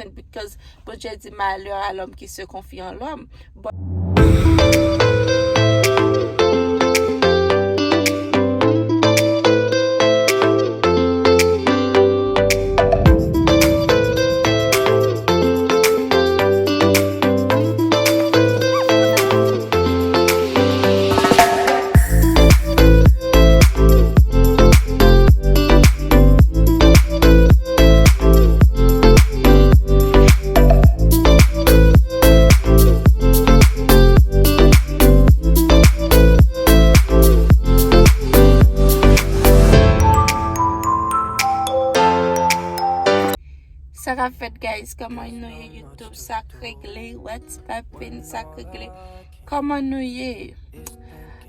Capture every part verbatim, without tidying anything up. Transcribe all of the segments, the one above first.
Because Bondye di malheur à l'homme qui se confie en l'homme. But Sa k ap fèt, guys? Kòman nou ye, YouTube? Sa k regle? What's poppin'? Sa k regle? Kòman nou ye?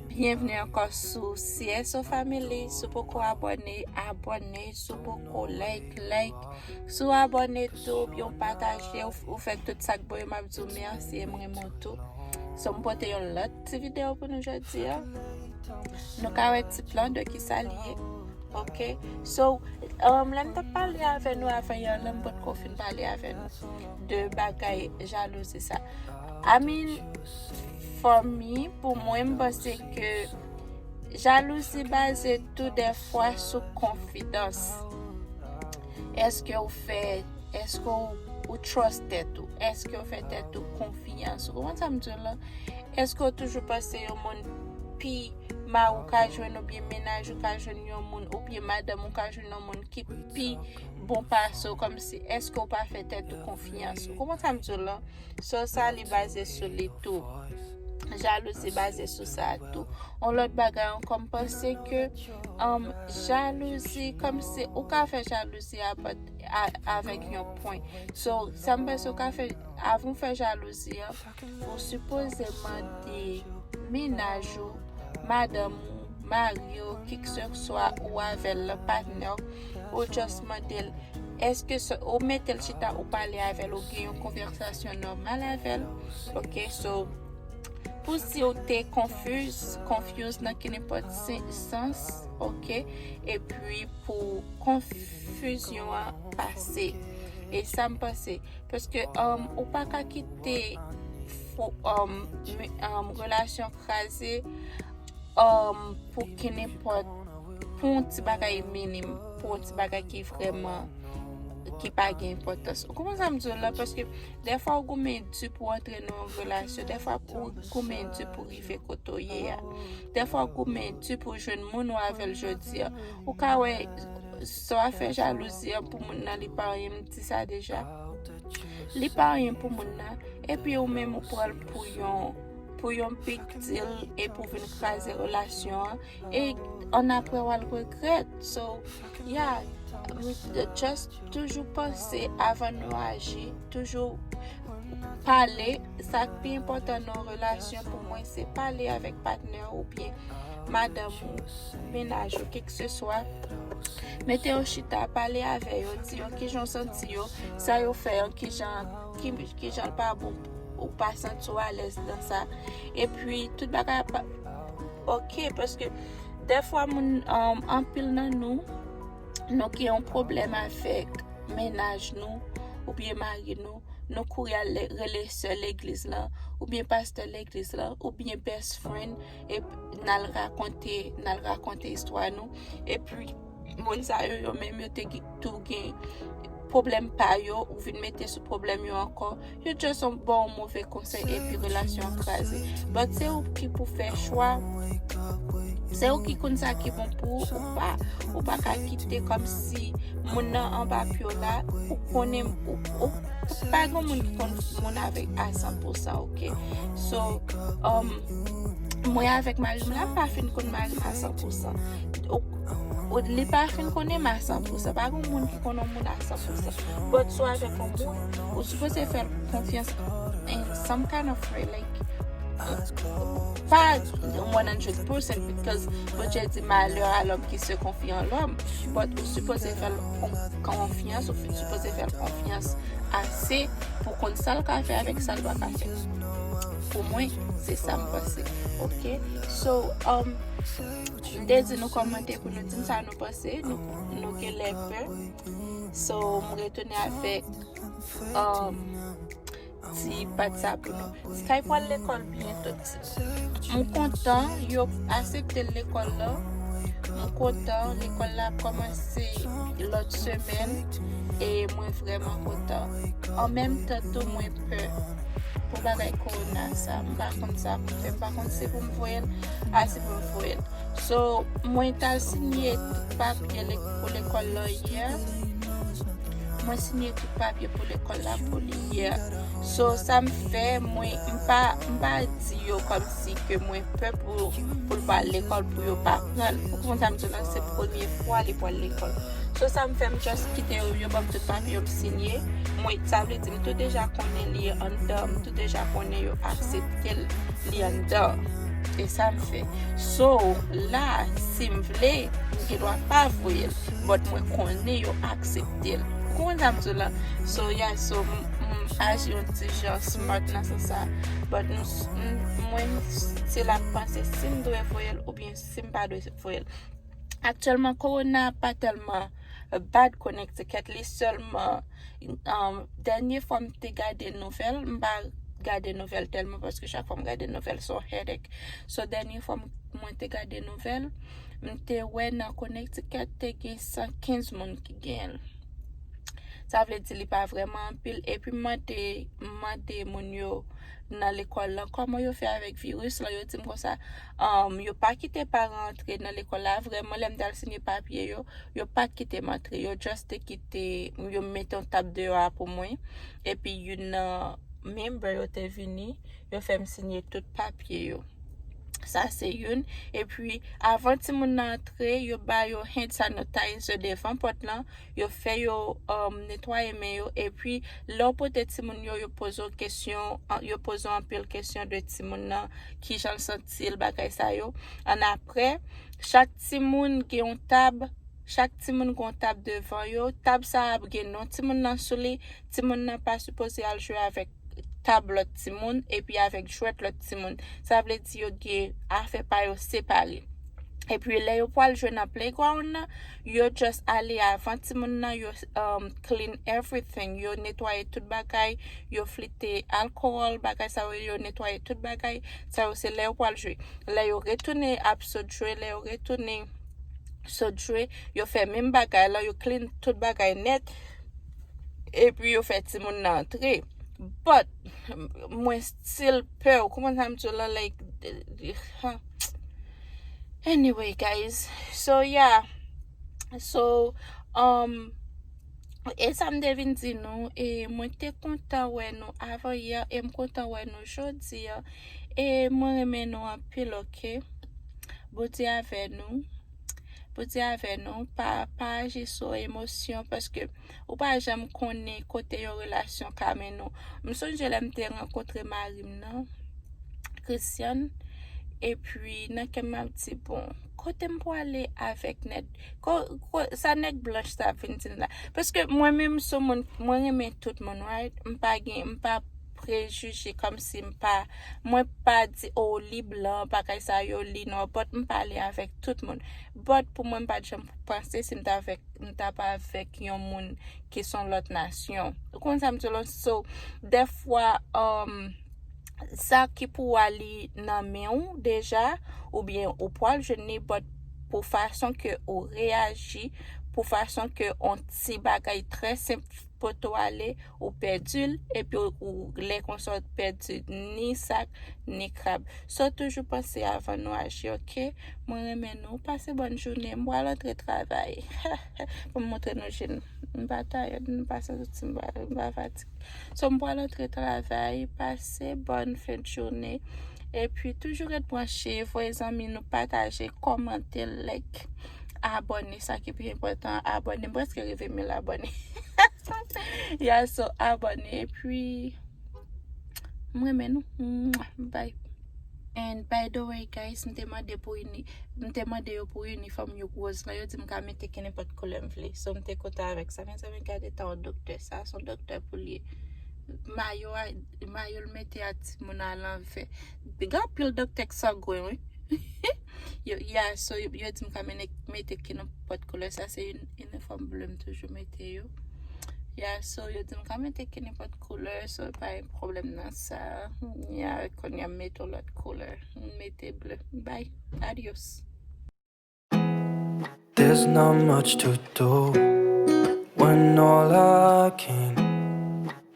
Byenvni ankò sou C S O Family. Si w poko abòne, abòne. Si w poko like, like. Si w abòne tou, oubyen w pataje, ou, ou fè tout sa k bon yo, m ap di w mèsi e m renmen w tou. So, m pote yon lòt ti videyo pou nou jodi a. Nou ka wè tit lan de kisa li ye. Ok? So, um, lè m t ap pale avè nou avanyè la, m potko fin pale avè nou de bagay jalouzi sa. I mean, for me, pou mwen, m panse ke jalouzi baze tou dèfwa sou konfidans. Èske ou fè, èske ou, ou trust tèt ou? Èske ou fè tèt ou konfyans? Ou konprann sa m di w la? Èske ou toujou panse yon moun pi mari w ka jwenn oubyen mennaj ou ka jwenn yon moun oubyen madanm ou ka jwenn yon moun ki pi bon pase w, kòmsi èske ou pa fè tèt ou konfyans? Ou konprann sa m di w la? So sa li baze sou li tou. Jalouzi baze sou sa tou. On lòt bagay ankò, m panse ke um, jalouzi, kòmsi ou ka fè jalouzi a, a, avèk yon pwen. So, sa m panse ou ka fè, avan w fè jalouzi an, ou sipoze mande mennaj ou, madanm ou, mari w, kikseswa ou avè l, patnè w, ou just mande l, èske se, ou mete l chita, ou pale avè l, ou gen yon konvèsasyon nòmal avè l, ok, so, pou si w te confuse, confuse nan ki nenpòt sans, ok, epi pou konfizyon an pase. E sa m panse, paske um, ou pa ka kite fo, um, mi- um, relasyon kraze um, pou ki nenpòt, pou yon ti bagay minim, pou yon ti bagay ki vrèman, ki pa gen enpòtans. Ou konprann sa m di w la? Paske dèfwa ou goumen di pou w antre nan yon relasyon, dèfwa ou goumen di pou rive kote w ye a. Dèfwa ou goumen di pou w jwenn moun ou avè l jodi a. Ou ka wè, sa w ap fè jalouzi an pou moun nan li pa anyen, m di sa deja. Li pa anyen pou moun nan. Epi ou menm ou pran l pou yon, pou yon big deal epi w vin kraze relasyon an. E annapre w al regrèt. So, yeah, just toujou panse avan nou aji. Toujou pale. Sa k pi enpòtan nan yon relasyon pou mwen, se pale avèk patnè w oubyen madanm ou, mennaj ou, kikseswa. Mete yo chita, pale avè yo, di yo kijan w santi yo, sa yo fè an, kijan, ki, kijan l pa bon, ou pa santi w alèz nan sa. Epi, tout bagay ap ok, paske dèfwa moun, um, anpil nan nou, nou gen yon pwoblèm avèk mennaj nou, oubyen mari nou, nou kouri al le- rele sè legliz lan, oubyen pastè legliz lan, oubyen best friend, epi n al rakonte, n al rakonte istwa nou. Epi, moun sa yo, yo menm, yo te gen- tou gen pwoblèm pa yo, ou vin mete sou pwoblèm yo ankò. Yo just ba w move konsèy epi relasyon an kraze. But se ou ki pou fè chwa. Se ou ki konn sa ki bon pou ou ou pa. Ou pa ka kite kòmsi moun nan anba pye w la, ou konnen, ou, ou pa gen moun ki konn moun avèk a san pou san, ok? So, um, mwen avèk mari m la, m pa fin konn mari m a san pou san. Ou, ou, li pa fin konnen m a san pou san. Pa gen moun ki konn yon moun a san pou san. But si w avèk yon moun, ou sipoze fè l konfyans in some kind of way, like, pa one hundred percent, because Bondye di malheur à l'homme qui se confie en l'homme. But ou sipoze fè l kon- konfyans, ou fi- sipoze fè l konfyans ase pou konn sa l ka fè avèk sa l pa ka fè. Pou mwen, se sa m panse. Ok? So, um, m te di nou kòmante pou nou di m sa nou panse. Nou, nou genlè pè. So, m retounen avèk um, ti pati sa pou nou. Sky pral lekòl byento, ti. M kontan yo aksepte l lekòl la. M kontan lekòl la ap kòmanse lòt semèn. E mwen vrèman kontan. An menm tan tou, mwen pè pou bagay kowona sa. M pa konn sa pou m fè. M pa konn si pou m voye l a si pou m voye l. So, mwen t al sinye tout papye pou lekòl la yè. Mwen sinye tout papye pou lekòl la pou li yè. So, sa m fè, mwen, m pa, m pa di yo kòmsi ke mwen pè pou, pou l pa al lekòl pou yo pa pran l. Ou konprann sa m di w la, se premye fwa li pral lekòl. So, sa m fè, m just kite yo, yo ban m tout papye yo, m sinye. Mwen, sa vle di, m tou deja konnen li anndan, m tou deja konnen yo aksepte l, li anndan. E sa m fè. So, la, si m vle, m gen dwa pa voye l. But mwen konnen yo aksepte l. Ou konprann sa m di w la? So, yeah, so, m, m aji yon ti jan smart nan sans sa. But m, m, mwen, m still ap panse si m dwe voye l oubyen si m pa dwe voye l. Aktyèlman, kowona pa tèlman bad Connecticut, li sèlman, um, dènye fwa m te gade nouvèl, m pa gade nouvèl tèlman paske chak fwa m gade nouvèl, se yon headache. So, dènye fwa m, mwen te gade nouvèl, m te wè nan Connecticut te gen san kenz moun ki gen l. Sa vle di li pa vrèman anpil. Epi m mande, m mande moun yo nan lekòl lan kòman yo fè avèk viris lan. Yo di m konsa, um, yo pa kite paran antre nan lekòl la. Vrèman, lè m t al sinye papye yo, yo pa t kite m antre. Yo just te kite, yo mete yon tab deyò a pou mwen. Epi youn nan member yo te vini, yo fè m sinye tout papye yo. Sa se youn. Epi, avan timoun nan antre, yo ba yo hand sanitizer devan pòt lan. Yo fè yo, um, netwaye men yo. Epi, lè w pote timoun yo, yo poze w kesyon, an- yo poze w anpil kesyon de timoun nan, kijan l santi l, bagay sa yo. Annapre, chak timoun gen yon tab, chak timoun gen yon tab devan yo. Tab sa a ap gen non timoun nan sou li. Timoun nan pa sipoze al jwe avèk tab lòt timoun epi avèk jwèt lòt timoun. Sa vle di yo gen afè pa yo separe. Epi lè yo pral jwe nan playground nan, yo just ale avan timoun nan, yo, um, clean everything. Yo netwaye tout bagay, yo flite alkòl, bagay sa yo, yo netwaye tout bagay. Sa yo se lè yo pral jwe. Lè yo retounen ap sot jwe, lè yo retounen sot jwe, yo fè menm bagay la, yo clean tout bagay nèt. Epi yo fè timoun nan antre. But, mwen still pè, ou konprann sa m di w la, like, huh. Anyway, guys. So, yeah. So, um, e sa m te vin di nou, e mwen te kontan wè nou avan yè, e m kontan wè nou jodi a. E mwen renmen nou anpil, ok? Bondye avè nou. Bondye avè nou, pa, pa aji sou emosyon, paske ou pa janm konnen kote yon relasyon ka mennen w. M sonje lè m te rankontre mari m nan, Christian, epi nan kè m ap di, bon, kote m pwale avèk nèg, ko, ko, sa nèg blanch sa ap vin di m la? Paske mwen menm, se yon moun, mwen renmen tout moun, right? M pa gen, m pa prejije, kòmsi m pa, mwen pa di, oh, li blan, bagay sa yo, li nwa, but m pale avèk tout moun. But pou mwen, m pa t janm panse si m t avèk, m t ap avèk yon moun ki se yon lòt nasyon. Ou konn sa m di w la? So, dèfwa, um, sa ki pou w a li nan men w deja, oubyen ou pral jwenn li, but pou fason ke ou reyaji, pou fason ke on ti bagay trè senp pote w ale, ou pèdi l, epi ou, ou lè konsa ou pèdi ni sak, ni krab. So, toujou panse avan nou aji, ok? Mwen renmen nou. Pase bòn jounen. M pral antre travay. Pou m montre nou je m. M pa tayad, m pa santi m pa, m pa fatige. So, m pral antre travay. Pase bòn fen de jounen. Epi, toujou ret branche, voye zanmi nou, pataje, kòmante, like, abòne, sa ki pi enpòtan, abòne. M prèske rive mil abòne. Yeah, so, abòne. Epi, m renmen nou. Mwah, bye. And by the way, guys, m te mande pou ini, m te mande yo pou inifòm yo woz lan. Yo di m ka mete kenenpòt koulè m vle. So, m te kontan avèk sa. Mezanmi, gade tan yon doktè. Sa, se yon doktè pou l ye. Mayo a, mayo l mete a timoun a lanvè. Gen anpil doktè k sangwen, wi. Yo, yeah, so, yo, yo di m ka mene-, mete kenenpòt koulè. Sa, se yon inifòm ble m toujou mete yo. Yeah, so yo di m ka mete kenenpòt koulè, so pa gen pwoblèm nan sa. Yeah, kounye a m mete yon lòt koulè. M mete ble. Bye. Adios. There's not much to do when all I can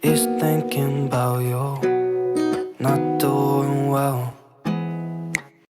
is thinking about you.